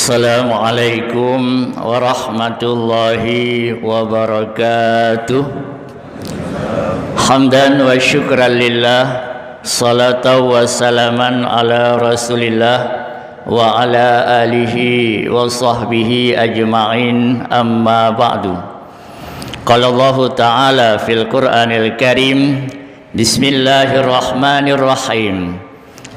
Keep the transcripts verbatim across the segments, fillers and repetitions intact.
Assalamualaikum warahmatullahi wabarakatuh. Hamdan wa syukran lillah, salatan wa salaman ala Rasulillah wa ala alihi wa sahbihi ajma'in, amma ba'du. Qala Allahu ta'ala fil Qur'anil Karim, Bismillahirrahmanirrahim.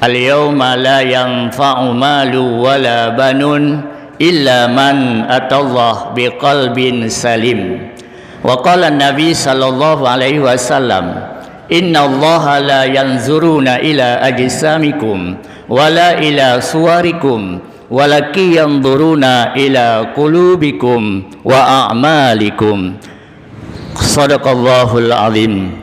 Al-yauma la yanfa'u malu wala banun illa man atallaha biqalbin salim. Wa qala Nabi sallallahu alaihi wasallam, "Innallaha la yanzuruna ila ajsamikum wala ila suwarikum, walakin yanzuruna ila qulubikum wa a'malikum." Sadaqallahul azim.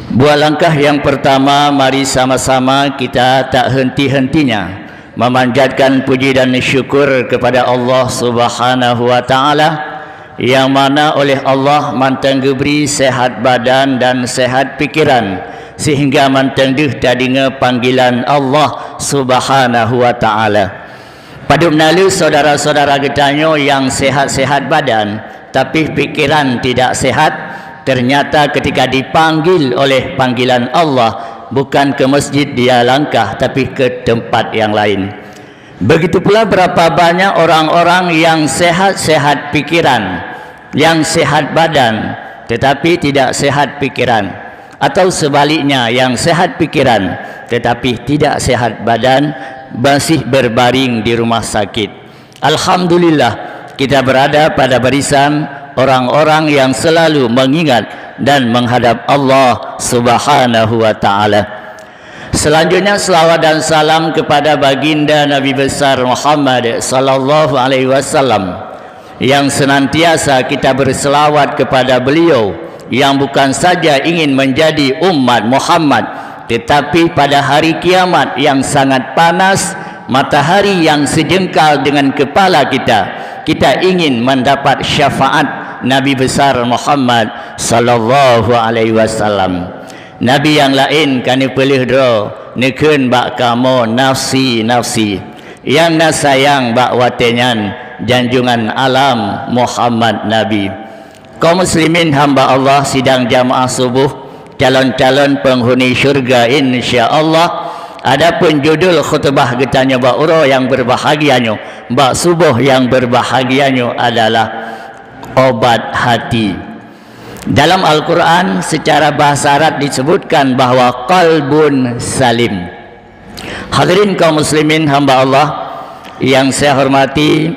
Buat langkah yang pertama, mari sama-sama kita tak henti-hentinya memanjatkan puji dan syukur kepada Allah Subhanahu wa Ta'ala, yang mana oleh Allah mantong geubri sehat badan dan sehat pikiran, sehingga mantong deuh tadeungoe panggilan Allah Subhanahu wa Ta'ala. Padub na le saudara-saudara geutanyoe nyang sehat-sehat badan, tapi pikiran tidak sehat, ternyata ketika dipanggil oleh panggilan Allah, bukan ke masjid dia langkah, tapi ke tempat yang lain. Begitu pula berapa banyak orang-orang yang sehat-sehat pikiran, yang sehat badan, tetapi tidak sehat pikiran, atau sebaliknya, yang sehat pikiran tetapi tidak sehat badan, masih berbaring di rumah sakit. Alhamdulillah, kita berada pada barisan orang-orang yang selalu mengingat dan menghadap Allah Subhanahu wa Ta'ala. Selanjutnya, selawat dan salam kepada Baginda Nabi Besar Muhammad sallallahu alaihi wasallam, yang senantiasa kita berselawat kepada beliau, yang bukan saja ingin menjadi umat Muhammad, tetapi pada hari kiamat yang sangat panas, matahari yang sejengkal dengan kepala kita, kita ingin mendapat syafaat Nabi Besar Muhammad sallallahu alaihi wasallam. Nabi nyang laén ka neupeuleueh droe, neukheun bak kamoe nafsi-nafsi. Nyang na sayang bak watée nyan, janjungan alam Muhammad Nabi. Kaum muslimin hamba Allah sidang jamaah subuh, calon-calon penghuni syurga insya Allah. Adapun judul khutbah geutanyoe bak uroe nyang berbahagia nyoe, bak suboh nyang berbahagia nyoe adalah obat hati. Dalam Al-Quran, secara bahasa Arab disebutkan bahwa qalbun salim. Hadirin kaum muslimin hamba Allah yang saya hormati,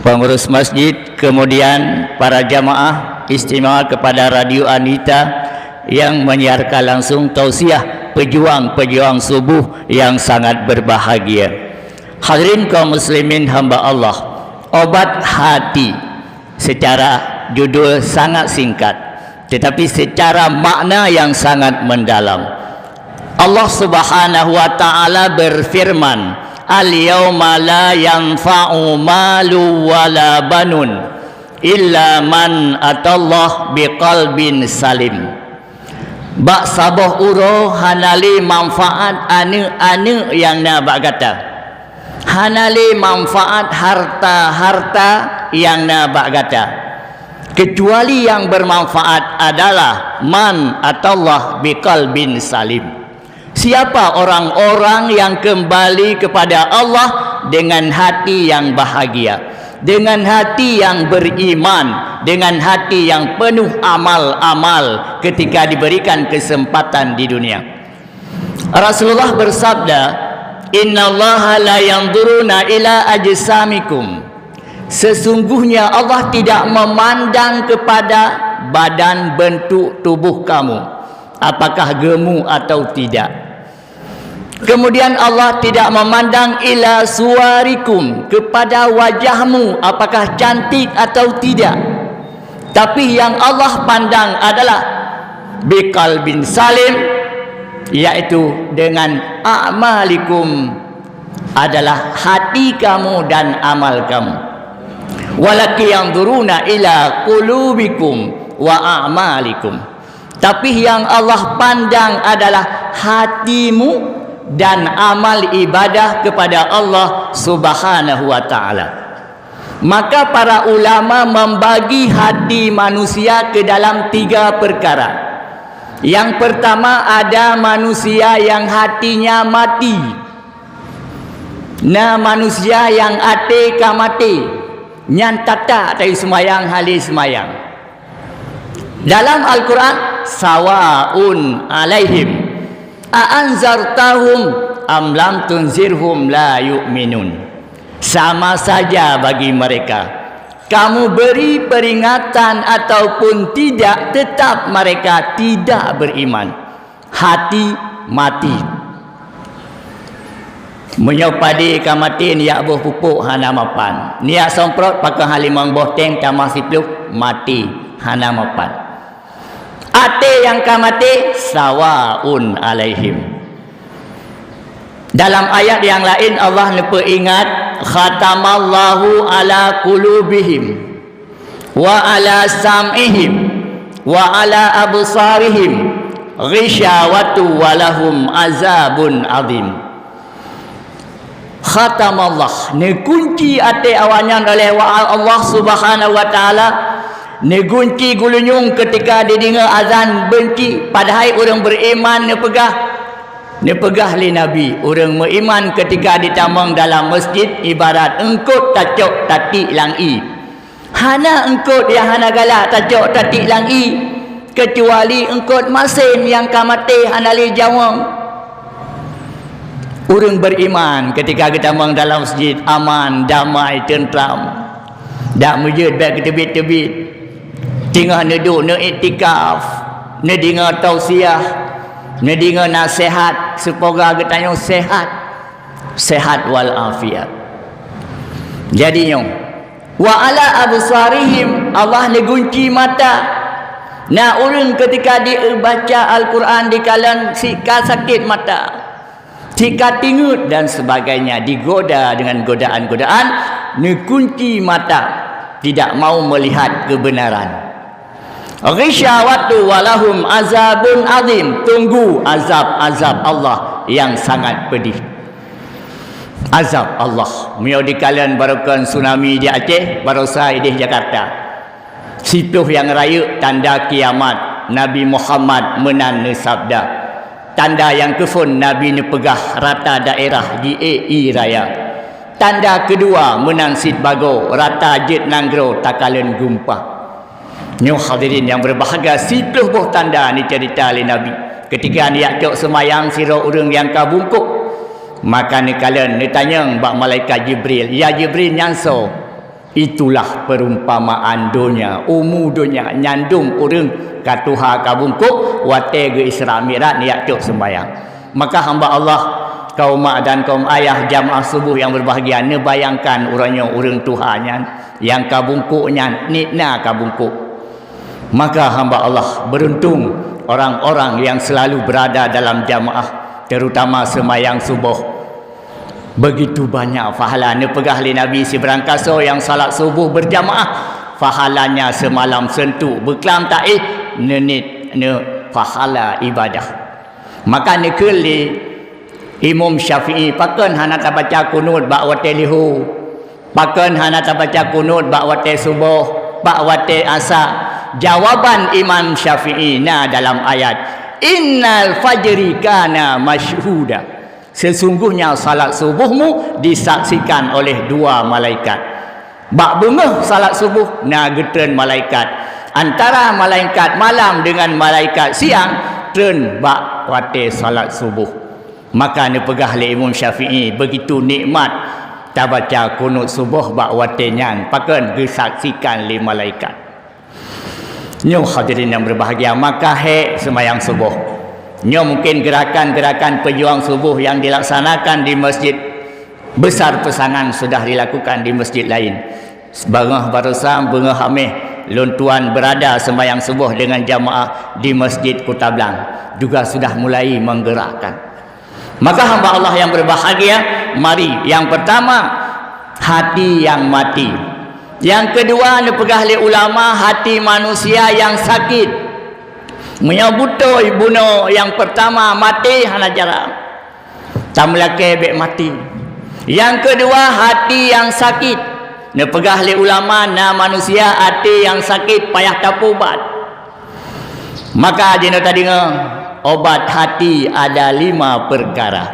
pengurus masjid, kemudian para jamaah istimewa kepada Radio Anita yang menyiarkan langsung tausiah pejuang-pejuang subuh yang sangat berbahagia. Hadirin kaum muslimin hamba Allah, obat hati secara judul sangat singkat, tetapi secara makna yang sangat mendalam. Allah Subhanahu wa Ta'ala berfirman, "Al-yauma la yanfa'u malu wala banun illa man atallah biqalbin salim." Bak saboh uroe hana lé manfaat aneuëk-aneuëk nyang na bak gata. Hana lé manfaat harta-harta nyang na bak gata, kecuali yang bermanfaat adalah man atallah biqalbin salim. Siapa orang-orang yang kembali kepada Allah dengan hati yang bahagia, dengan hati yang beriman, dengan hati yang penuh amal-amal ketika diberikan kesempatan di dunia? Rasulullah bersabda, "Innallaha la yanzuruna ila ajsamikum." Sesungguhnya Allah tidak memandang kepada badan bentuk tubuh kamu, apakah gemuk atau tidak. Kemudian Allah tidak memandang ila suwarikum, kepada wajahmu, apakah cantik atau tidak. Tapi yang Allah pandang adalah biqalbin salim, yaitu dengan a'malikum, adalah hati kamu dan amal kamu. Walakin yanzuruna ila qulubikum wa a'malikum. Tapi yang Allah pandang adalah hatimu dan amal ibadah kepada Allah Subhanahu wa Ta'ala. Maka para ulama membagi hati manusia ke dalam tiga perkara. Yang pertama, ada manusia yang hatinya mati. Na manusia nyang até ka maté, nyan tatak tayue seumayang hale seumayang. Dalam Al-Quran, "Sawaun alaihim a anzartahum am lam tunzirhum la yu'minun." Sama saja bagi mereka, kamu beri peringatan ataupun tidak, tetap mereka tidak beriman. Hati mati. Meunyoe padé ka maté, neujak boh pupuk hana mapan. Neujak semprot pakai limong boh teng tamah siplôh, maté hana mapan. Até nyang ka maté, sawaun alaihim. Dalam ayat nyang laén Allah neupeuingat, "Khatamallahu ala qulubihim wa ala sam'ihim wa ala absarihim ghishawatu wa lahum azabun azim." Khatamallah, neukunci até awaknyan oleh wa-, Allah Subhanahu wa Ta'ala, neugunci geulinyueng keutika dideungoe azan beunci, padahai ureuëng beuiman neupeugah, neupeugah lé Nabi, ureuëng meuiman keutika jitamong dalam masjid ibarat eungkôt tacok tatiek lam ié. Hana eungkôt nyang hana galak tacok tatiek lam ié, keucuali eungkôt masén nyang ka maté hana lé jaweueng. Ureuëng beuiman keutika geutamong dalam masjid aman, damai, teuntra. Dak meujeuet bék geuteubiet-teubiet. Teungoh neuduek neuiktikaf, neudeungoe tausiah, neudeungoe naseuhat, seumoga geutanyoe seuhat. Sehat wal afiat. Jadi nyoe, wa ala absarihim, Allah neugunci mata. Na ureuëng keutika jibaca Al-Quran dikalon sika sakét mata, sika tingeut dan sebagainya, digoda dengan godaan-godaan, neukunci mata, tidak mau melihat kebenaran. Ghisyawatu wa lahum azabun azim, tunggu azab-azab Allah yang sangat pedih. Azab Allah. Meunyoe dikalon baroekon tsunami di Aceh, baroesa idéh Jakarta. Siplôh nyang rayeuk tanda kiamat, Nabi Muhammad meunan neusabda. Tanda nyang keuphon Nabi neupeugah rata daerah jiék ié raya. Tanda keudua meunan cit bagoe rata jeuet nanggroe takalon geumpa. Nyoe hadirin nyang berbahagia, siplôh boh tanda neuceurita lé Nabi. Keutika neujak cok seumayang sidroe ureuëng nyang ka bungkôk, maka neukalon neutanyong bak malaikat Jibril, "Ya Jibril, nyan soe?" Itulah perumpamaan donya, umu donya, nyan dum ureuëng ka tuha ka bungkôk watée geu-Isra Mi'raj neujak cok seumayang. Maka hamba Allah, kaum mak dan kaum ayah jamaah subuh yang berbahagia, neubayangkan uroe nyoe ureuëng tuha nyan, nyang ka bungkôk nyan, niet na ka bungkôk. Maka hamba Allah, beruntung orang-orang yang selalu berada dalam jamaah, terutama seumayang suboh. Begitu banyak pahala, neupeugah lé Nabi, sibarangkasoe nyang salat suboh berjamaah, pahalanya seumalam suntuk beuklam taéh neuniet neu pahala ibadah. Maka neukheun lé Imam Syafi'i, "Pakon hana tabaca kunut bak watée liho? Pakon hana tabaca kunut bak watée suboh, bak watée asa?" Jawaban Imam Syafi'i na dalam ayat, "Innal fajri kana masyhuda." Sesungguhnya salat subuhmu disaksikan oleh dua malaikat. Bak beungoh salat subuh na geutreun malaikat. Antara malaikat malam dengan malaikat siang treun bak watée salat subuh. Maka neupeugah lé Imam Syafi'i, begitu nikmat tabaca kunut suboh bak watée nyan, pakon geusaksikan lé malaikat. Nyoe hadirin yang berbahagia, maka hék seumayang suboh. Nyoe mungkin gerakan-gerakan pejuang suboh yang dilaksanakan di masjid besar Peusangan sudah dilakukan di masjid lain. Beungoh baroesa, beungoh Hameh, lôn tuan berada seumayang suboh dengan jamaah di Masjid Kuta Blang juga sudah mulai menggerakkan. Maka hamba Allah yang berbahagia, mari, yang pertama, hati yang mati. Yang kedua, neupeugah lé ulama, hati manusia yang sakit. Meunyoe beutôi bunoe nyang pertama maté hana cara. Tameulakée bék maté. Nyang keudua, hati nyang sakét. Neupeugah lé ulama, na manusia até nyang sakét payah tapeuubat. Maka jinoe tadeungoe, obat hati ada lima peukara.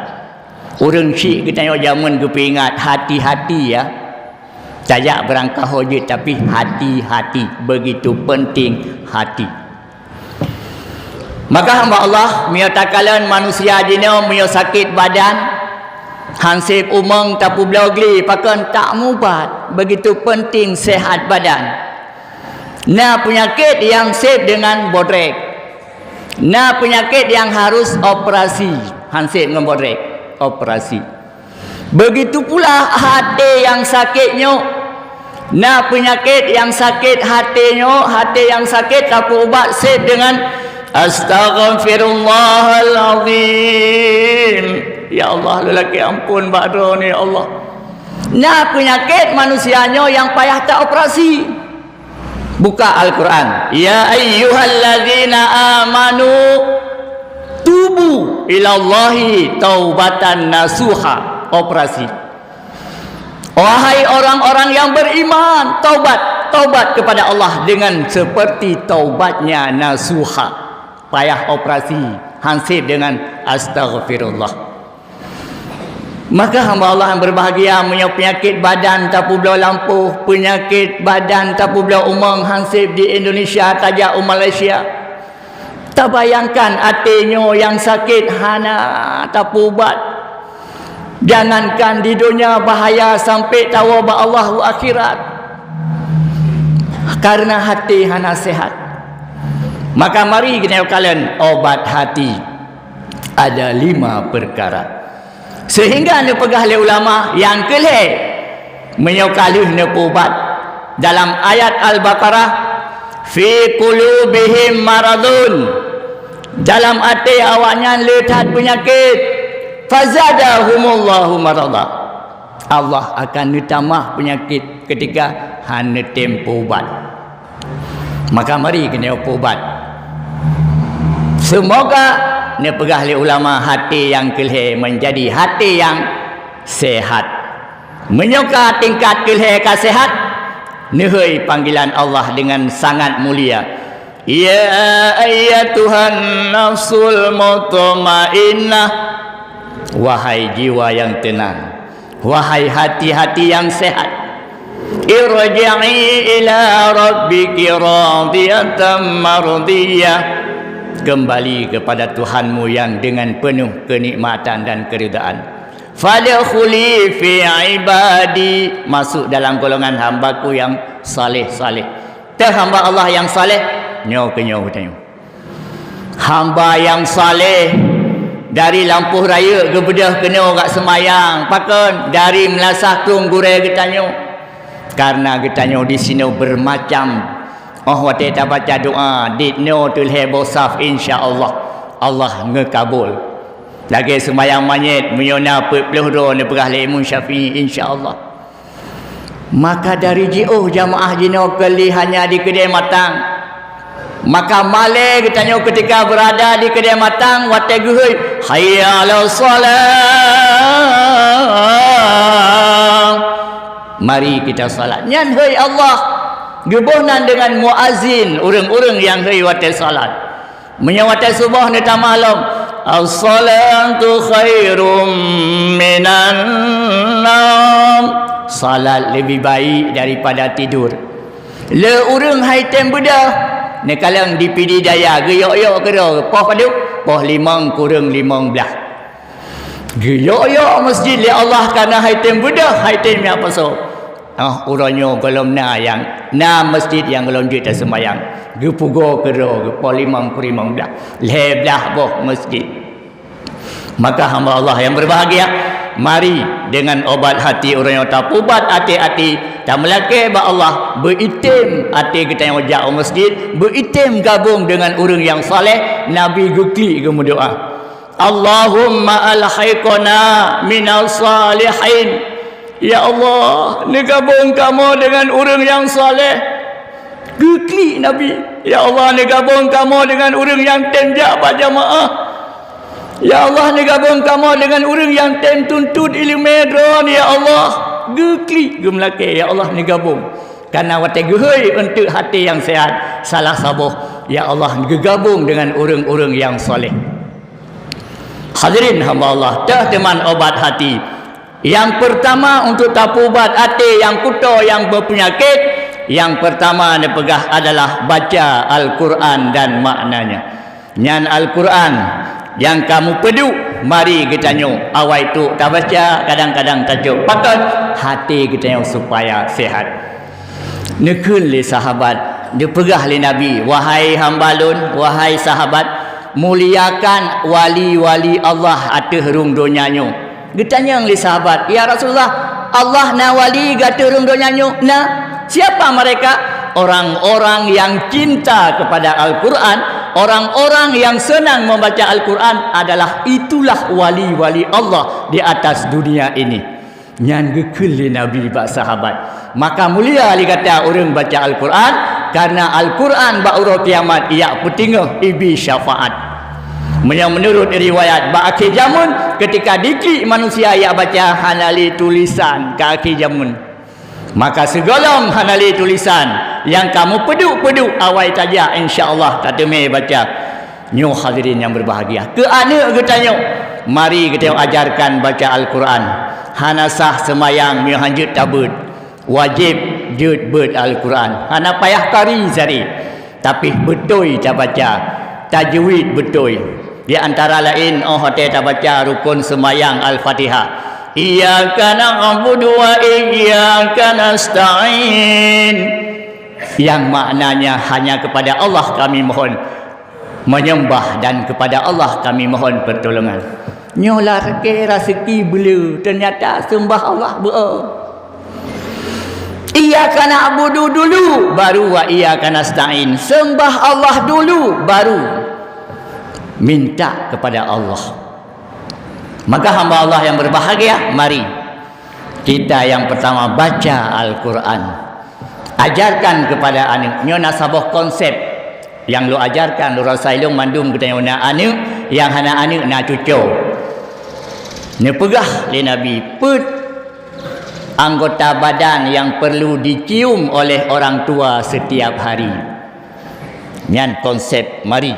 Ureuëng syiek geutanyoe jameun geupeuingat, hati-hati ya. Tajak beurangkaho jeuet, tapi hati-hati, begitu penting hati. Maka hamba Allah, meunyoe takalon manusia jinoe meunyoe sakét badan, han sép umong tapeubloe glé, pakon, tamubat, begitu penting sehat badan. Na peunyakét nyang sép deungon bodrek. Na peunyakét nyang harus operasi, han sép ngon bodrek, operasi. Begitu pula até nyang sakét nyoe. Na peunyakét nyang sakét até nyoe, até nyang sakét tapeuubat sép deungon, "Astaghfirullahalazim. Ya Allah, lôn lakée amphon bak droeneuh, ya Allah." Na peunyakét manusia nyoe nyang payah taoperasi. Buka Al-Quran. "Ya ayyuhallazina amanu tubu ilallahi taubatan nasuha." Operasi. Wahai orang-orang yang beriman, taubat, taubat kepada Allah dengan seperti taubatnya nasuha. Payah operasi, han sép deungon astaghfirullah. Maka hamba Allah yang berbahagia, meunyoe peunyakét badan tapeubloe lampôh, peunyakét badan tapeubloe umong, han sép di Indonesia, tajak u Malaysia. Tabayangkan até nyoe nyang sakét hana tapeuubat. Jangankan di donya bahaya, sampai tawoe bak Allah u akhirat. Karena hati hana sehat. Maka mari kita kalon obat hati. Ada lima perkara. Sehingga neupeugah lé ulama nyang keu lhée, meunyoe ka lheueh neupeuubat, dalam ayat Al-Baqarah, "Fi qulubihim maradun." Dalam até awaknyan le that peunyakét. "Fazadahumullahu marada." Allah akan neutamah peunyakét ketika han neutem peuubat. Maka mari keuneuk peuubat. Seumoga neupeugah lé ulama, hati nyang keu lhée meunjadi hati nyang sehat. Meunyoe ka tingkat keu lhée ka sehat, neuhôi panggilan Allah dengan sangat mulia. "Ya ayyatuhan nafsul mutmainnah." Wahai jiwa yang tenang, wahai hati-hati yang sehat, "irji'i ila rabbiki radiyatan mardiyah." Kembali kepada Tuhanmu yang dengan penuh kenikmatan dan keridaan. "Fadkhuli fi ibadi." Masuk dalam golongan hamba-Ku yang saleh-saleh. Teuh hamba Allah nyang saleh, nyoe keu nyoe geutanyoe. Hamba nyang saleh dari lampôh rayeuk geubeudôh keunoe gak seumayang, pakon? Dari meulasah krueng gurée geutanyoe. Karena geutanyoe disinoe beurmacam. Óh watée tabaca doa, di noe teulhée boh saf, insya Allah, Allah ngeukabul. Lagée seumayang manyét, meunyoe na peuet ploh droe neupeugah lé Imam Syafi'i, insya Allah. Maka dari jiôh jamaah jinoe keu lhée hanya di keudée matang. Maka malée geutanyoe keutika beurada di keudée matang watée geuhôi, "Hayya 'alas shalah." Mari kita salat. Nyan hôi Allah. Geuboh nan deungon muazin, ureuëng-ureuëng nyang hôi watée salat. Meunyoe watée suboh neutamah lom, "As-salatu khairum minan naum." Salat lebih baik daripada tidur. Le ureuëng hai tem beudôh, neukalon di Pidie Jaya, geuyok-yok keudroe, poh padub? Poh limong kureueng limong blaih. Geuyok-yok masjid lé Allah karena hai tem beudôh, hai tem jak pasoe. Ah, uroe nyoe gohlom na nyang, na masjid nyang gohlom jeuet taseumayang. Geupugoe keudroe, geupoh limong kureueng limong blaih. Lhée blaih boh masjid. Maka hamba Allah yang berbahagia, mari dengan obat hati uroe nyoe tapeubat até-até, tameulakée bak Allah, beuitem até geutanyoe jak u masjid, beuitem gabong dengan ureuëng nyang saleh, Nabi geuklik geumeudoá. "Allahumma alhiqna minas salihin." Ya Allah, neugabong kamoe deungon ureuëng nyang saleh. Geuklik Nabi, "Ya Allah, neugabong kamoe deungon ureuëng nyang tem jak bak jamaah." Ya Allah, neugabong kamoe deungon ureuëng nyang tem tuntot iéleumé droe, ya Allah. Geuklik geumeulakée, ya Allah, neugabong. Karena watée geuhôi eunteuk até nyang seuhat, salah saboh, ya Allah, geugabong deungon ureuëng-ureuëng nyang saleh. Hadirin hamba Allah, teuh teuman ubat hati. Nyang peurtama, untuk tapeuubat até nyang kuto nyang beupeunyakét, nyang peurtama neupeugah adalah baca Al-Quran dan maknanya. Nyan Al-Quran nyang ka meupeuduek, mari geutanyoe awai trok tabaca, kadang-kadang tacok pakon até geutanyoe supaya sehat. Neukheun lé sahabat, neupeugah lé Nabi, "Wahai hamba lôn, wahai sahabat, muliakan wali-wali Allah ateueh rhueng donya nyoe." Geutanyong lé sahabat, "Ya Rasulullah, Allah na wali ateueh rhueng donya nyoe?" "Na." "Siapa mereka?" "Orang-orang yang cinta kepada Al-Quran, orang-orang yang senang membaca Al-Quran adalah itulah wali-wali Allah di atas dunia ini. Nyan geukheun lé Nabi bak sahabat, "Maka mulia lé gata ureuëng baca Al-Quran, karena Al-Quran bak uroe kiamat jak peuteungoh ibi syafaat." Meunyoe meunurot riwayat, bak akhé jameun, ketika diklik manusia jak baca, hana lé tulisan ka akhé jameun. Maka sigohlom hana lé tulisan, nyang ka meupeuduek-peuduek awai tajak, insya Allah tateumé baca. Nyoe hadirin nyang berbahagia, keu aneuëk geutanyoe, mari geutanyoe ajarkan baca Al-Quran. Hana sah seumayang meunyoe hana jeuet tabeuet. Wajéb jeuet beuet Al-Quran. Hana payah kari sari, tapi beutôi tabaca, tajwid beutôi. Di antara laén, óh watée tabaca rukun seumayang Al-Fatihah, "Iyyaka na'budu wa iyyaka nasta'in." Yang maknanya, "Hanya kepada Allah kami mohon menyembah dan kepada Allah kami mohon pertolongan." Nyoe lakée raseuki beuleu, ternyata seumbah Allah beu. "Iyyaka na'budu" dulu, baru "wa iyyaka nasta'in." Seumbah Allah dulu, baru minta kepada Allah. Maka hamba Allah yang berbahagia, mari kita yang pertama baca Al-Quran. Ajarkan kepada aneuëk. Nyoe na saboh konsep nyang lôn ajarkan, lôn rasa ilong mandum geutanyoe na aneuëk, nyang hana aneuëk na cuco. Neupeugah lé Nabi, peuet anggota badan yang perlu dicium oleh orang tua setiap hari. Nyan konsep mari.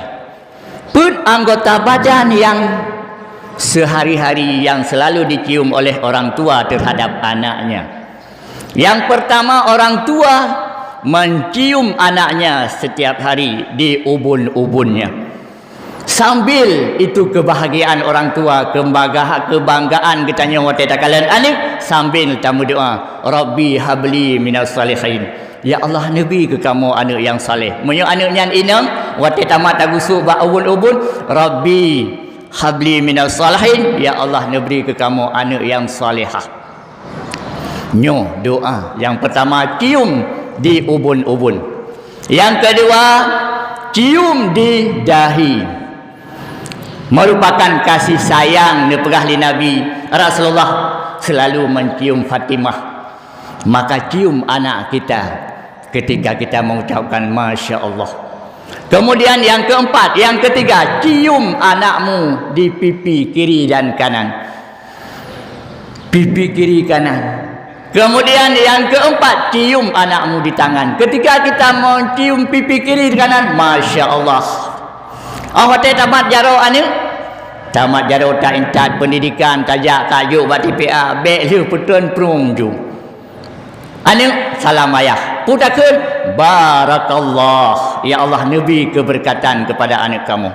Peuet anggota badan yang sehari-hari yang selalu dicium oleh orang tua terhadap anaknya. Yang pertama, orang tua mencium anaknya setiap hari di ubun-ubunnya. Sambil itu kebahagiaan orang tua, kebangga-, kebanggaan geutanyoe watée takalon aneuëk, sambil tameudoa, "Rabbi habli minas salihin." "Ya Allah, neubri keu kamoe aneuëk nyang saleh." Meunyoe aneuëk nyan inong, watée tamat tagusok bak ubun-ubun, "Rabbi habli minas salihin." "Ya Allah, neubri keu kamoe aneuëk nyang salehah." Nyoe doa nyang pertama, cium di ubun-ubun. Yang kedua, cium di dahi. Merupakan kasih sayang neupeugah lé Nabi, Rasulullah selalu mencium Fatimah. Maka cium anak kita ketika kita mengucapkan Masya Allah. Kemudian yang keempat, yang ketiga, cium anakmu di pipi kiri dan kanan. Pipi kiri kanan. Kemudian yang keempat, cium anakmu di tangan. Ketika kita mencium pipi kiri dan kanan, Masya Allah. Oh, watée tamat jaroe aneuëk, tamat jaroe ta intat pendidikan, tajak tajok bak T P A, bék lheueh peutrön prung ju. Aneuëk, salam ayah. Peue takheun? Barakallah. Ya Allah, neubri keubeureukatan keupada aneuëk kamoe.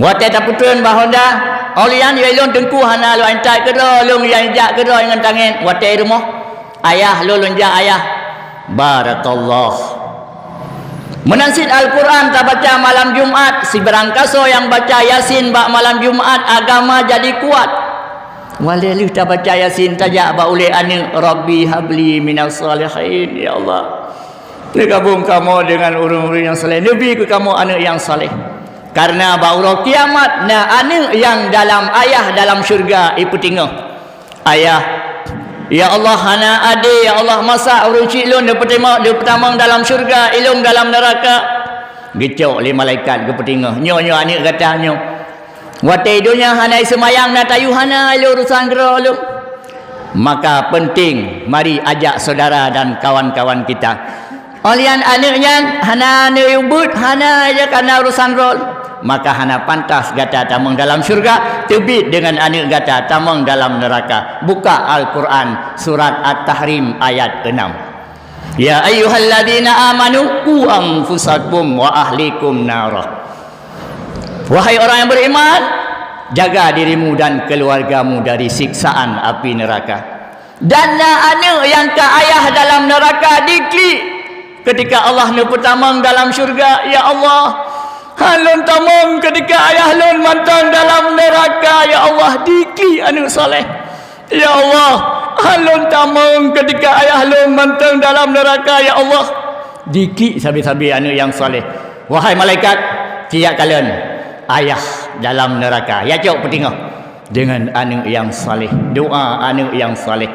Watée tapeutrön bak honda, "Olian ya ilôn teungku hana lôn intat keudroe, lôn ya ijak keudroe ngon tangen." Watée rumoh, "Ayah, lôn lôn jak ayah." Barakallah. Meunan cit Al-Quran tabaca malam Jumat, sibarang kasoe nyang baca Yasin bak malam Jumat, agama jadi kuat. Waléh lheueh tabaca Yasin, tajak bak ulée aneuëk, "Rabbi habli minas salihin." Ya Allah, neugabong kamoe deungon ureuëng-ureuëng nyang saleh. Neubri keu kamoe aneuëk nyang saleh. Karena bak uroe kiamat na aneuëk nyang dalam ayah dalam syeuruga ipeuteungoh. "Ayah, ya Allah, hana adé, ya Allah, masa ureuëng chik lôn neupeutamong, neupeutamong dalam syeuruga, ilôn dalam neuraka?" Geucok lé malaikat geupeuteungoh, "Nyoe, nyoe aneuëk gata nyoe. Watée donya hana seumayang na tayue hana lé urusan droe lom. Maka penting mari ajak saudara dan kawan-kawan kita. Óh lheueh nyan aneuëk nyan hana neuyue beuet, hana aja kana urusan droe. Maka hana pantas gata tamong dalam syurga, teubiet deungon aneuëk gata tamong dalam neuraka. Buka Al-Quran surat At-Tahrim ayat enam. Ya ayyuhalladzina amanu qu anfusakum wa ahlikum nara. Wahai orang yang beriman, jaga dirimu dan keluargamu dari siksaan api neraka. Dan na aneuëk nyang ka ayah dalam neuraka diklik ketika Allah neupeutamong dalam syurga, "Ya Allah, han lôn tamong ketika ayah lôn mantong dalam neuraka, ya Allah, diklik aneuëk saleh. Ya Allah, han lôn tamong ketika ayah lôn mantong dalam neuraka, ya Allah." Diklik sabe-sabe aneuëk nyang saleh. Wahai malaikat, tiyak kalon ayah dalam neuraka. Ya cok peutinggoh. Deungon aneuëk nyang saleh, doa aneuëk nyang saleh,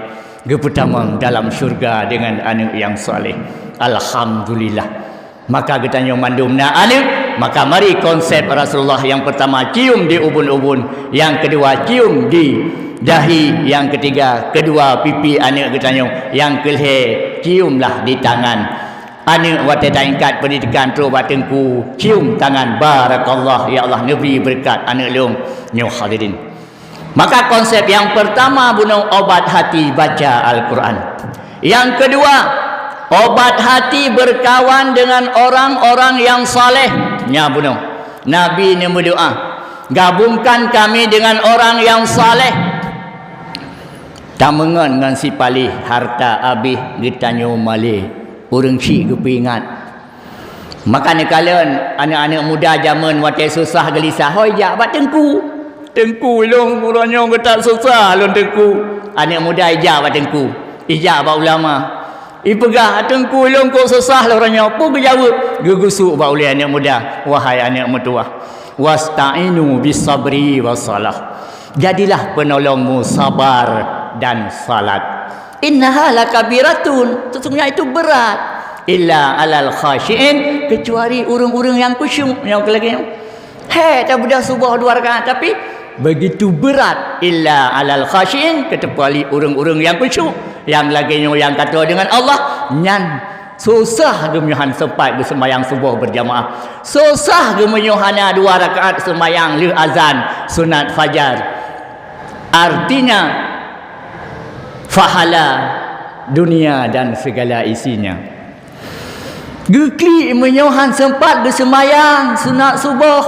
geupeutamong dalam syurga deungon aneuëk nyang saleh. Alhamdulillah. Maka geutanyoe mandum na aneuëk, maka mari konsep Rasulullah, nyang pertama cium di ubun-ubun, nyang kedua cium di dahi, nyang ketiga kedua pipi aneuëk geutanyoe, nyang keulhée ciumlah di tangan. Aneuëk watée taingkat pendidikan trok bak teungku, cium tangan, "Barakallah, ya Allah, neubri beureukat aneuëk lôn." Nyoe hadirin. Maka konsep nyang pertama bunoe obat hati baca Al-Quran. Nyang kedua, obat hati berkawan dengan orang-orang yang saleh. Nya bunoe. Nabi neumeudoa, "Gabungkan kami dengan orang yang saleh." Tameungon ngon sipaléh harta abéh geutanyoe malée, ureuëng syiek geupeuingat. Maka neukalon aneuëk-aneuëk muda jamén watée susah geulisah, hôi jak bak teungku. "Teungku, ilôn uroe nyoe geutak susah lôn teungku." Aneuëk muda ijak bak teungku, ijak bak ulama. Ipeugah, "Teungku, ilôn kok susah lôn uroe nyoe." Peue geujaweueb? Geugusuk bak ulée aneuëk muda, "Wahai aneuëk meutuwah, wasta'inu bisabri wassalah." Jadilah penolongmu sabar dan salat. "Innaha lakabiratun." Sesungguhnya itu berat. "Illa alal khasyiin." Kecuali ureuëng-ureuëng nyang khusyuk. Nyang lagée nyoe. Hé, tabeudôh suboh dua rakaat, tapi begitu berat. "Illa alal khasyiin," kecuali ureuëng-ureuëng nyang khusyuk. Nyang lagée nyoe nyang ka toe deungon Allah, nyan susah geumeunyoe han sempat geuseumbahyang suboh berjamaah. Susah geumeunyoe hana dua rakaat seumbahyang lheueh azan sunat fajar. Artinya, pahala dunia dan segala isinya. Geuklik meunyoe han sempat geuseumbahyang sunat suboh.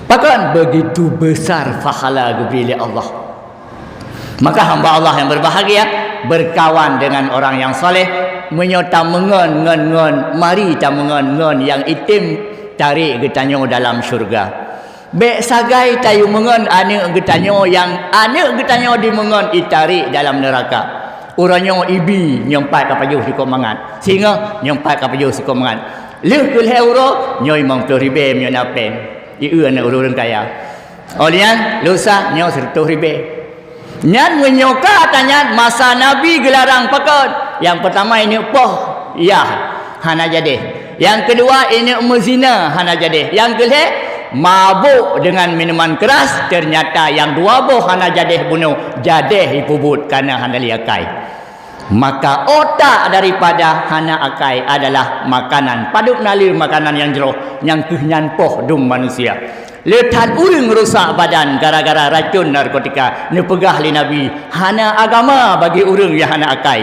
Pakon? Begitu besar pahala geubri lé Allah. Maka hamba Allah yang berbahagia berkawan dengan orang yang saleh, meunyoe tameungon ngon, ngon, mari tameungon ngon nyang item tarek geutanyoe dalam syurga. Bék sagai tayue meungon aneuëk geutanyoe nyang aneuëk geutanyoe dimeungon itarek dalam neuraka. Uroe nyoe ibi nyoe pat ka pajoh sikok mangat. Singoh nyoe pat ka pajoh sikok mangat. Lheueh keu lhée uroe nyoe limong ploh ribée meunyoe na péng. Ieu aneuëk ureuëng kaya. Óh lheueh nyan lusa nyoe sireutoh ribée. Nyan meunyoe ka tanyan masa Nabi geularang pakon? Nyang peurtama ineuk poh, yah, hana jadeh. Nyang keudua ineuk meuzina, hana jadeh. Nyang keulhée mabök deungon minuman keuras, teunyata nyang dua boh hana jadeh bunoe, jadeh ipeubuet kana hana lé akai. Maka otak daripada hana akai adalah makanan. Padub na lé makanan nyang jroh, nyang kheueh nyan poh dum manusia. Le that ureuëng rusak badan gara-gara racon narkotika. Neupeugah lé Nabi, hana agama bagi ureuëng nyang hana akai.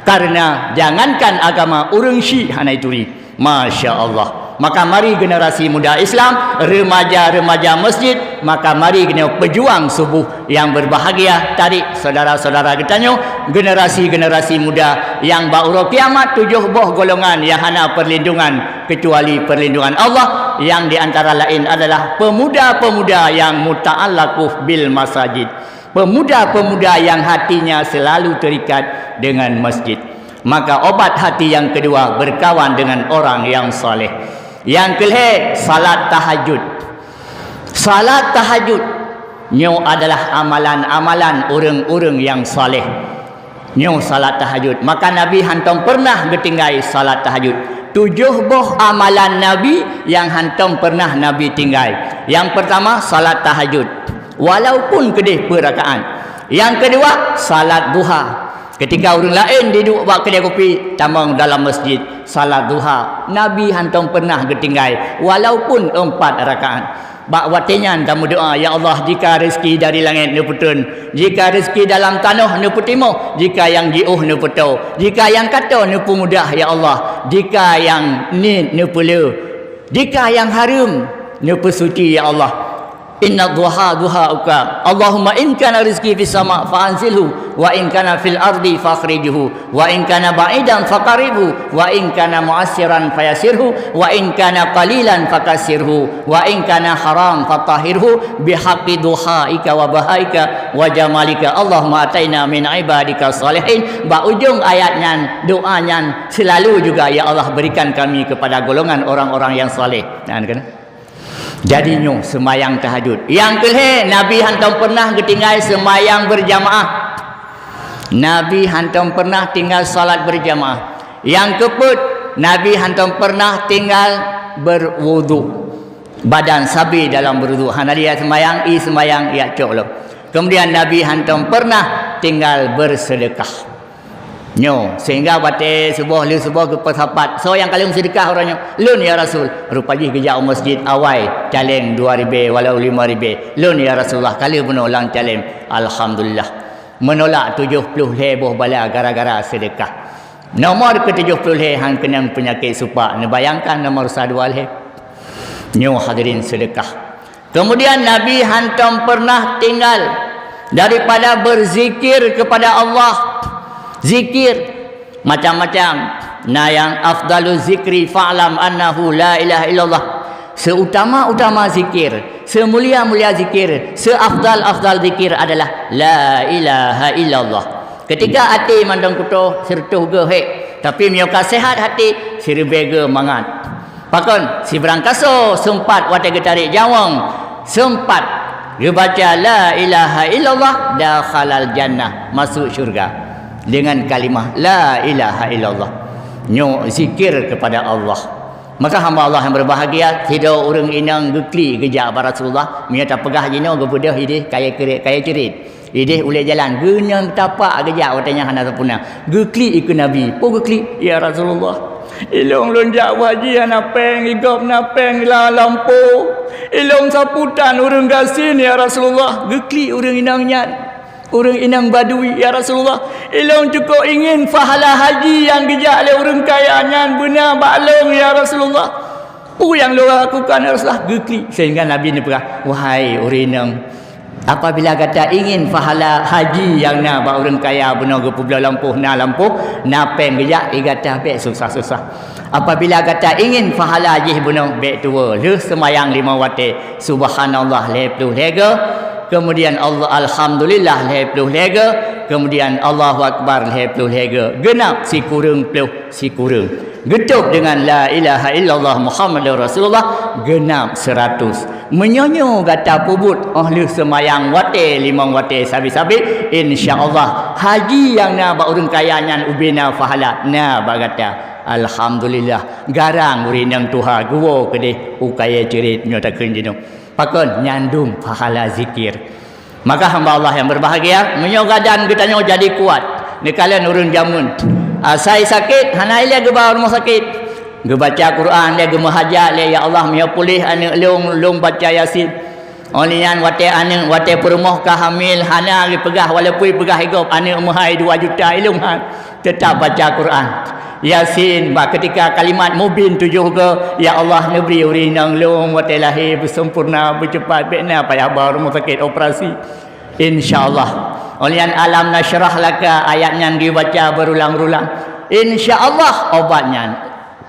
Karena jangankan agama, ureuëng syiek hana ituri. Masya Allah. Maka mari generasi muda Islam, remaja-remaja masjid, maka mari keunoe peujuang suboh nyang berbahagia, tarik saudara-saudara geutanyoe, generasi-generasi muda nyang bak uroe kiamat tujoh boh golongan nyang hana perlindungan kecuali perlindungan Allah, nyang di antara laén adalah pemuda-pemuda nyang muta'allaqu bil masajid, pemuda-pemuda nyang hatinya selalu terikat dengan masjid. Maka obat hati nyang keudua berkawan dengan orang nyang saleh. Nyang keulhée salat tahajud. Salat tahajud nyoe adalah amalan-amalan ureuëng-ureuëng nyang saleh. Nyoe salat tahajud. Maka Nabi hantom pernah geutinggai salat tahajud. Tujoh boh amalan Nabi nyang hantom pernah Nabi tinggai. Nyang peurtama, salat tahajud, walaupun keudeh peuet rakaat. Nyang keudua, salat duha. Keutika ureuëng laén diduek bak keudè kupi, tamong dalam masjid, salat duha. Nabi hantom pernah geutinggai, walaupun empat rakaat. Bak watée nyan tameudoá, "Ya Allah, jika rezeki dari langét neupeutrön, jika rezeki dalam tanoh neupeutimoh, jika nyang jiôh neupeutoe, jika nyang ka toe neupeumudah, ya Allah, jika nyang niet neupeulé, jika nyang hareuem neupeusuci, ya Allah." Inna dhuha dhuha uka. Allahumma in kana rizqi fis sama fa anzilhu, wa in kana fil ardi fakhrijhu, wa in kana ba'idan faqaribhu, wa in kana mu'assiran fayasirhu, wa in kana qalilan fakasirhu, wa in kana haram fatahhirhu, bihaqqi dhuhaika wa bahaika wa jamalika. Allahumma ataina min ibadika salihin. Bak ujong ayat nyan, doa nyan selalu juga, "Ya Allah, berikan kami kepada golongan orang-orang yang saleh." Nah, kan? Jadi nyoe seumayang tahajud. Nyang keulhée, Nabi hantom pernah geutinggai seumayang berjamaah. Nabi hantom pernah tinggal salat berjamaah. Nyang keupeuet, Nabi hantom pernah tinggal berwudu. Badan sabe dalam berwudu. Hana liya seumayang, i seumayang, yak cok lom. Kemudian Nabi hantom pernah tinggal bersedekah. Nyoe, sehingga watée suboh lheueh suboh geupeusapat, "Soe nyang ka lheueh meuseudeukah uroe nyoe?" "Lôn, ya Rasul." Rupa jih geujak u masjid awai, caleng dua ribée walau lima ribée. "Lôn, ya Rasulullah, ka lheueh bunoe lam caleng." Alhamdulillah. Meunulak tujoh ploh lhée boh bala gara-gara seudeukah. Nomor keu tujoh ploh lhée han keunong peunyakét supak. Neubayangkan nomor sa dua lhée. Nyoe hadirin seudeukah. Kemudian Nabi hantom pernah tinggal daripada berzikir kepada Allah. Zikir macam-macam. Nah, yang afdalu zikri fa'lam annahu la ilaha illallah. Seutama-utama zikir, semulia-mulia zikir, seafdal-afdal zikir adalah la ilaha illallah. Ketika até mandum kutoh, sireutoh geuh hék, tapi meunyoe ka sehat até, siribée geuh mangat. Pakon, sibrang kaso seumpat watée geutarek jawong, seumpat geubaca la ilaha illallah, dakhalal jannah, masuk syurga dengan kalimah la ilaha illallah. Nyoe zikir kepada Allah. Maka hamba Allah yang berbahagia, sidroe ureuëng inong geuklik geujak bak Rasulullah, meunyoe tapeugah jinoe geubeudôh ideh kayée kirek, kayée ceurit. Ideh ulée jalan, geunyang tapak geujak watée nyan hana sapeue na. Geuklik ikeue Nabi. Peue geuklik? "Ya Rasulullah, ilong lôn jak haji hana péng, i gob na péng lam lampôh. Ilong sapeue tan ureuëng gasien, ya Rasulullah." Geuklik ureuëng inong nyan. Ureuëng inong Badui, "Ya Rasulullah, ilong cukôp ingin pahala haji nyang geujak lé ureuëng kaya nyan beuna bak lôn, ya Rasulullah." "Peue nyang lôn lakukan, ya Rasulullah?" Geuklik. Sehingga Nabi neupeugah, "Wahai ureuëng inong, apabila gata ingin pahala haji nyang na bak ureuëng kaya bunoe geupeubloe lampôh, na lampôh, na péng geujak, i gata bék susah-susah. Apabila gata ingin pahala jih bunoe, bék tuwoe, lheueh seumayang limong watée, subhanallah lhée ploh lhée geuh, kemudian Allah, alhamdulillah lhée ploh lhée geuh, kemudian Allahu Akbar lhée ploh lhée geuh, geunap sikureueng ploh sikureueng. Geutôb deungan la ilaha illallah Muhammadur Rasulullah, geunap seuratus. Meunyoe nyoe gata peubuet óh lheueh seumayang watée limong watée sabe-sabe, insya Allah haji nyang na bak ureuëng kaya nyan ubena pahala na bak gata." Alhamdulillah, garang ureuëng inong tuha geuwoe keudeh u kayée ceurit nyoe takheun jinoe. Pakon? Nyan dum pahala zikir. Maka hamba Allah yang berbahagia, meunyoe gadan geutanyoe jadi kuat, neukalon ureuëng jameun. Asai sakét, hana ilée geuba rumoh sakét. Geubaca Quran lé, geumeuhajat lé, "Ya Allah, meunyoe puléh aneuëk lôn, lôn baca Yasin." Óh lheueh nyan watée aneuëk, watée peurumoh ka hamil, hana geupeugah, walaupun peugah i gob, "Aneuëk meuhai dua juta, ilôn han." Teutap baca Quran. Yasin, bak keutika kalimat mubin tujoh goe, "Ya Allah, neubri ureuëng inong lôn watée lahé beuseumpurna, beuceupat, bék na payah ba rumoh sakét operasi." Insya Allah. Óh lheueh nyan alam nasyrah laka ayat nyan geubaca beurulang-rulang. Insya Allah obat nyan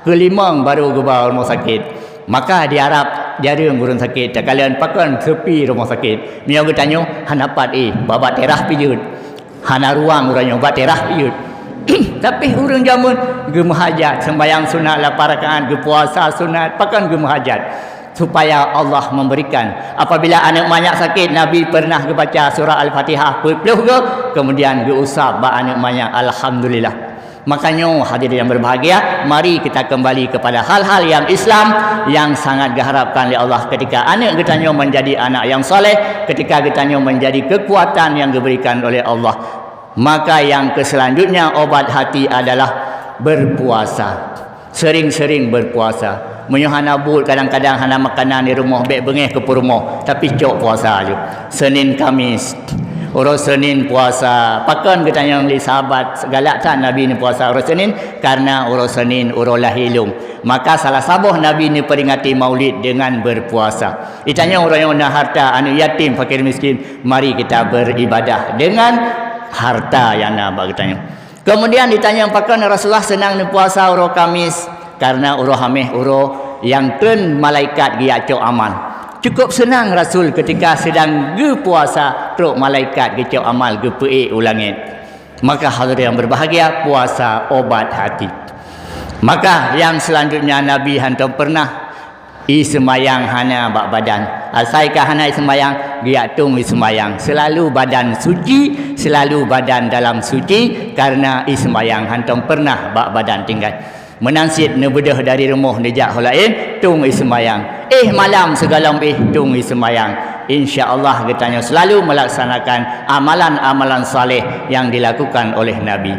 keulimong barô geuba rumoh sakét. Maka di Arab jareueng ureuëng sakét, takalon pakon seupi rumoh sakét. Meunyoe geutanyoe hana pat éh, bak-bak teurah pijeuet. Hana ruang uroe nyoe bak teurah pijeuet. Tapi ureuëng jameun geumeuhajat, sembahyang sunat lapan rakaat, geupuasa sunat, pakon geumeuhajat. Supaya Allah memberikan. Apabila aneuëk manyak sakét, Nabi pernah geubaca surah Al-Fatihah peuet ploh goe, kemudian geuusap bak aneuëk manyak, alhamdulillah. Makanya, hadirin yang berbahagia, mari kita kembali kepada hal-hal yang Islam yang sangat diharapkan oleh Allah. Ketika anak kita nyoe menjadi anak yang saleh, ketika kita nyoe menjadi kekuatan yang diberikan oleh Allah, maka yang keselanjutnya obat hati adalah berpuasa. Sering-sering berpuasa. Meunyoe hana buet, kadang-kadang hana makanan di rumoh, bèk beungèh keu peurumoh, tapi cok puasa aju. Senin Kamis. Uroe Senin puasa. Pakon geutanyong lé sahabat, galak that Nabi neupuasa uroe Senin? Karena uroe Senin uroe lahé lôn. Maka salah saboh Nabi neuperingati Maulid dengan berpuasa. Itanyong uroe nyoe na harta, aneuk yatim, fakir miskin, mari kita beribadah dengan harta nyang na bak geutanyoe. Kemudian ditanyong, pakon Rasulullah seunang neupuasa uroe Kamis? Karena uroe Hamèh uroe nyang treun malaikat geujak cok amal. Cukup seunang Rasul ketika sedang geupuasa, trok malaikat geucok amal geupeuék u langèt. Maka hadirin yang berbahagia, puasa obat hati. Maka yang selanjutnya, Nabi hantom pernah ie seumayang hana bak badan. Asai ka hana ie seumayang, geujak tueng ie seumayang. Selalu badan suci, selalu badan dalam suci, karena ie seumayang hantom pernah bak badan tinggai. Meunan cit neubeudôh dari rumoh neujak ho laén, tueng ie seumayang. Éh malam sigohlom éh, tueng ie seumayang. Insya Allah geutanyoe selalu melaksanakan amalan-amalan saleh yang dilakukan oleh Nabi.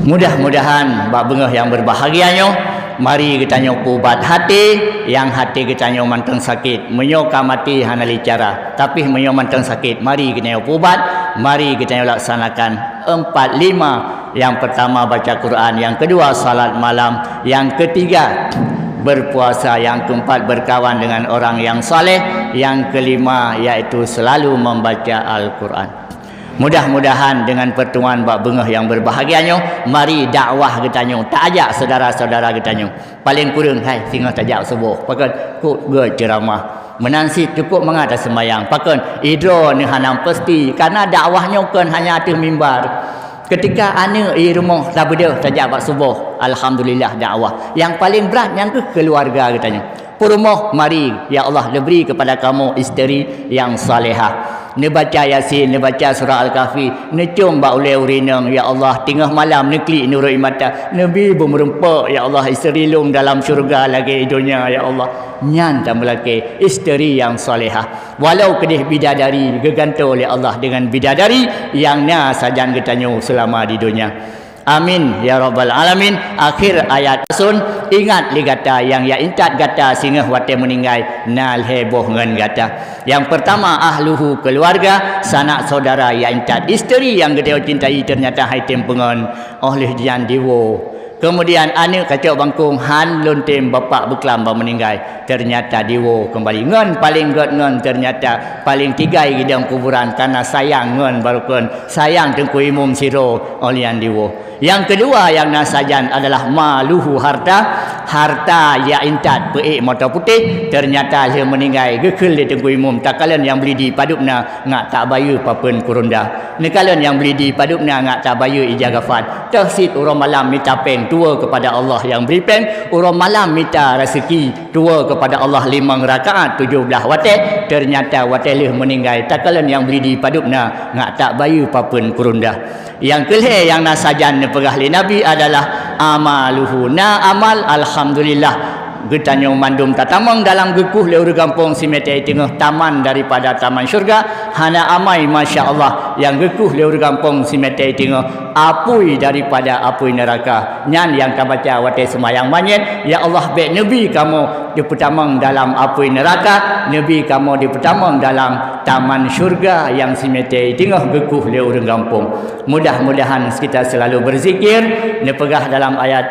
Mudah-mudahan bak beungoh nyang berbahagia nyoe, mari geutanyoe peuubat até, nyang até geutanyoe mantong sakét. Meunyoe ka maté hana lé cara, tapi meunyoe mantong sakét, mari geutanyoe peuubat, mari geutanyoe laksanakan empat lima. Yang pertama baca Quran, yang kedua salat malam, yang ketiga berpuasa, yang keempat berkawan dengan orang yang saleh, yang kelima yaitu selalu membaca Al-Quran. Mudah-mudahan dengan pertemuan bak beungoh nyang berbahagia nyoe, mari dakwah geutanyoe, taajak saudara-saudara geutanyoe. Paleng kureueng, hai, singoh tajak suboh. Pakon? Kok geuceramah. Meunan cit cukup mangat taseumayang. Pakon? Idroe neuh hana pasti. Karena dakwah nyoe kon hanya ateueh mimbar. Ketika aneuk ie rumoh tabeudôh tajak bak suboh, alhamdulillah dakwah. Nyang paleng brat nyan keuh keuluwarga geutanyoe. Peurumoh, mari, ya Allah, neubri kepada kamoe isteri nyang salehah. Neubaca Yasin, neubaca surah Al-Kahfi, neucom bak ulèe ureueng inong, ya Allah, teungoh malam neuklik neurôk ie mata, neubi beumeureumpok, ya Allah, isteri lôn dalam syeuruga lagèe donya, ya Allah. Nyan tameulakèe isteri nyang salehah. Walau keudeh bidadari, geugantoe lé Allah deungon bidadari nyang na sajan geutanyoe seulama di donya. Amin ya rabbal alamin. Akhir ayat asun, ingat lé gata nyang ya intat gata singoh watèe meuninggai na lhèe boh ngon gata. Nyang peurtama, ahluhu, keuluwarga, sanak syedara, ya intat isteri nyang geutanyoe cintai, teunyata han item peungon óh lheueh jihnyan diwoe. Keumudian aneuk kacok bangkong, han lôn tem bapak beuklam ban meuninggai, teunyata diwoe keumbali. Ngon paleng gèt ngon teunyata paleng tinggai gidong kuburan, kareuna sayang ngon barokon, sayang teungku imum sidroe óh lheueh nyan diwoe. Nyang keudua nyang na sajan adalah maluhu, harta. Harta ya intat peuék moto putéh, teunyata lheueh meuninggai geukheun lé teungku imum, takalon nyang bleudi padub na ngak tabayeue papeuen kurunda. Neukalon nyang bleudi padub na ngak tabayeue ija gafan. Toh cit uroe malam mita péng, tuwoe keupada Allah nyang bri péng, uroe malam mita raseuki, tuwoe keupada Allah limong rakaat tujoh blaih watèe, teunyata watèe lheueh meuninggai takalon nyang bleudi padub na ngak tabayeue papeuen kurunda. Nyang keulhèe nyang na sajan neupeugah lé Nabi adalah amaluhu. Na amal, alhamdulillah. Geutanyoe mandum tatamong dalam geukueh lé ureueng gampông simeté teungoh taman daripada taman syeuruga. Hana amai, masya Allah, nyang geukueh lé ureueng gampông simeté teungoh apui daripada apui neuraka. Nyan nyang tabaca watèe seumayang manyét, "Ya Allah, bèk neubi kamoe jipeutamong dalam apui neuraka, neubi kamoe jipeutamong dalam taman syeuruga nyang simeté teungoh geukueh lé ureueng gampông." Mudah-mudahan kita selalu berzikir. Neupeugah dalam ayat,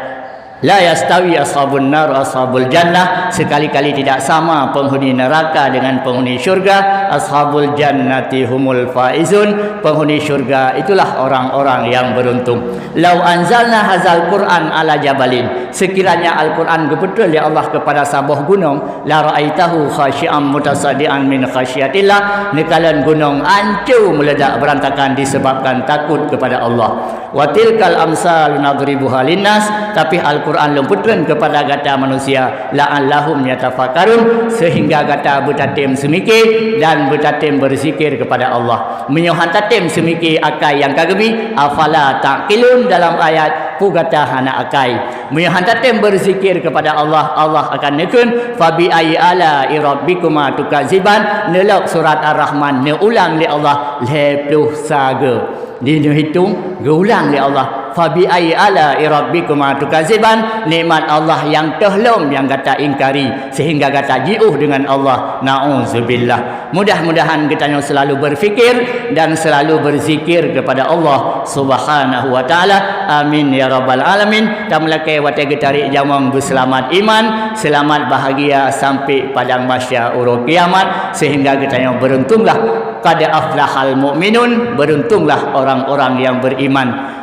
"La yastawi ashabun nar ashabul jannah." Sekali-kali tidak sama penghuni neraka dengan penghuni syurga. "Ashabul jannati humul faizun." Penghuni syurga itulah orang-orang yang beruntung. "Lau anzalna hazal Qur'an ala jabalin." Sekiranya Al-Quran geupeutrön lé Allah keupada saboh gunong, "La ra'aitahu khasyi'an mutasaddian min khasyiatillah." Neukalon gunong anco meuleudak beurantakan disebabkan takot kepada Allah. "Wa tilkal amsalu nadribuha linnas." Tapi Al-Quran lôn peutrön keupada gata manusia, "la'allahum yatafakkarun," sehingga gata beutatem seumike dan beutatem berzikir keupada Allah. Meunyoe han tatem seumike akai nyang ka geubi, "afala ta'qilun," dalam ayat, Peue gata hana akai? Meunyoe hana tatem beuzikir keupada Allah, Allah akan neukheun, "Fa bi ayyi ala'i rabbikuma tukadziban?" Neulok surat Ar-Rahman, neuulang lé Allah lhèe ploh sagoe. Di neuhitong, geuulang lé Allah, "Fa bi ayyi ala'i rabbikuma tukadziban?" Nikmat Allah nyang toh lom nyang gata ingkari, sehingga gata jiôh deungon Allah. Na'udzubillah. Mudah-mudahan geutanyoe selalu berfikir dan selalu berzikir kepada Allah Subhanahu wa Ta'ala. Amin ya rabbal alamin. Tameulakèe watèe geutarék jamong beuseulamat iman, seulamat bahagia sampai padang mahsyar uroe kiamat, sehingga geutanyoe beruntunglah. Qad aflahal mu'minun, beruntunglah orang-orang yang beriman.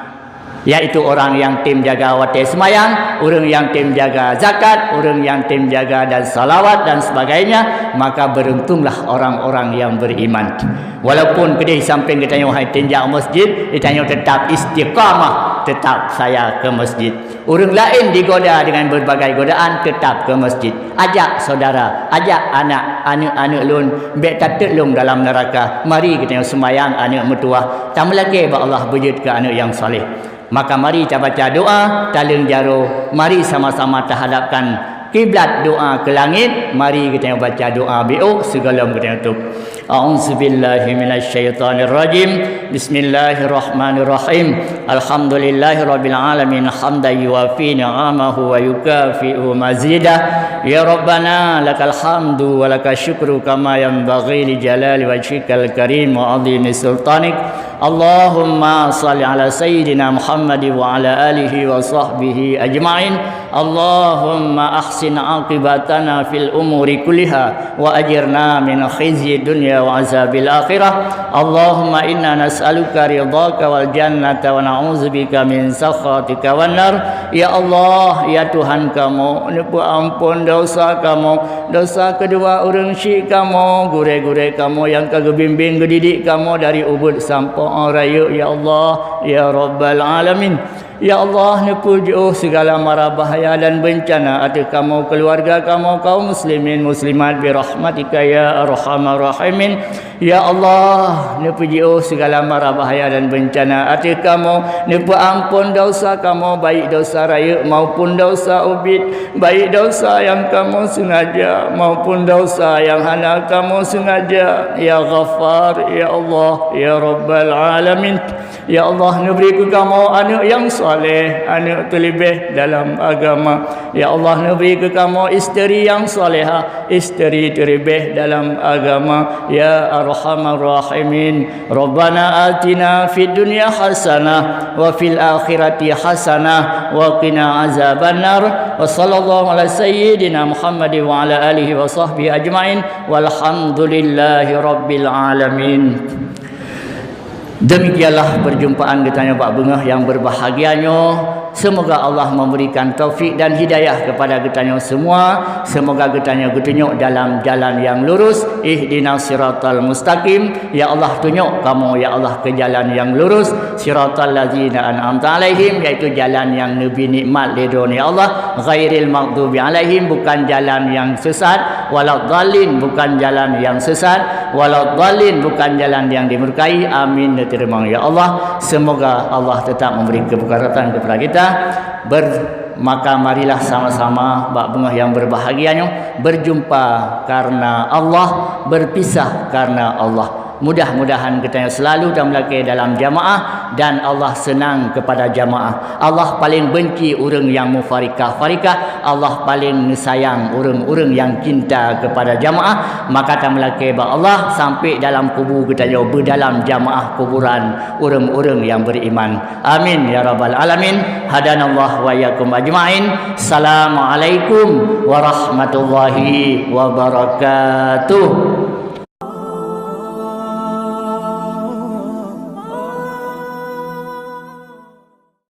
Yaitu orang nyang tem jaga watèe seumayang, ureuëng nyang tem jaga zakat, ureuëng nyang tem jaga dan salawat dan sebagainya, maka beruntunglah orang-orang yang beriman. Walaupun keudeh sampéng geutanyoe hai tinjak masjid, geutanyoe tetap istiqamah, tetap saya ke masjid. Ureuëng laén digoda dengan berbagai godaan, tetap ke masjid. Ajak saudara, ajak anak, aneuk-aneuk lôn, bèk tateuk lôn dalam neraka. Mari geutanyoe seumayang aneuk meutuwah, tameulakèe bak Allah beujeuet keu aneuk nyang saleh. Maka mari tabaca doa, taleueng jaroe, mari sama-sama tahadapkan kiblat doa keu langét, mari geutanyoe baca doa biôh sigohlom geutanyoe tôb. A'udzubillahi minasyaitonirrajim. Bismillahirrahmanirrahim. Alhamdulillahirabbil alamin, hamdan yuwafi ni'amahu wa yukafi'u mazidah. Ya Rabbana, lakal hamdu wa lakasy syukru kama yanbaghi li jalali wajhikal karim wa 'azimi sultanik. Allahumma shalli ala sayyidina Muhammad wa ala alihi wa sahbihi ajma'in. Allahumma ahsin aqibatana fil umuri kulliha wa ajirna min khizyi dunya wa azabil akhirah. Allahumma inna nas'aluka ridhaka wal jannata wa na'udzubika min sakhatika wan nar. Ya Allah, ya Tuhan kamoe, neupeuamphon desya kamoe, desya keudua ureuëng syik kamoe, gurèe-gurèe kamoe nyang ka geubimbéng geudidik kamoe dari ubit sampoe rayeuk, ya Allah, ya Rabbal alamin. Ya Allah, neupeujiôh sigala mara bahaya dan beuncana ateueh kamoe, keuluwarga kamoe, kaum muslimin muslimat, bi rahmatika ya arhamar rahimin. Ya Allah, neupeujiôh sigala mara bahaya dan beuncana ateueh kamoe, neupeuamphon desya kamoe, baik desya rayeuk maupun desya ubit, baik desya nyang kamoe seungaja maupun desya nyang hana kamoe seungaja. Ya Ghaffar, ya Allah, ya Rabbal alamin. Ya Allah, neubri keu kamoe aneuk nyang saleh, aneuk teuleubeh dalam agama. Ya Allah, neubri keu kamoe isteri nyang salehah, isteri teuleubeh dalam agama. Ya Arhamar Rahimin. Rabbana atina fid dunya hasanah wa fil akhirati hasanah wa qina azabannar. Wa sallallahu ala sayyidina Muhammad wa ala alihi wa sahbihi ajma'in. Walhamdulillahi rabbil alamin. Demikianlah perjumpaan geutanyoe bak beungoh nyang berbahagia nyoe. Semoga Allah memberikan taufik dan hidayah kepada geutanyoe semua. Semoga geutanyoe geutunyok dalam jalan yang lurus. Ihdinas siratal mustaqim. Ya Allah, tunyok kamoe, ya Allah, ke jalan yang lurus. Siratal ladzina an'amta alaihim, yaitu jalan yang Nabi nikmat lé droe, ya Allah. Ghairil maghdubi alaihim, bukan jalan yang sesat. Waladdallin, bukan jalan yang sesat. Waladdallin, bukan jalan yang dimurkai. Amin, diterima, ya Allah. Semoga Allah tetap memberi keberkatan kepada kita. Ber-, maka marilah sama-sama bak beungoh yang berbahagia nyoe berjumpa karena Allah, berpisah karena Allah. Mudah-mudahan geutanyoe selalu tameulakèe dalam jamaah dan Allah senang kepada jamaah. Allah paling benci ureuëng nyang mufarikah-farikah. Allah paling neusayang ureuëng-ureuëng nyang cinta kepada jamaah. Maka tameulakèe bak Allah sampai dalam kubu geutanyoe beudalam jamaah kuburan ureuëng-ureuëng nyang beriman. Amin ya rabbal alamin. Hadanallah wa iyyakum ajma'in. Assalamualaikum warahmatullahi wabarakatuh.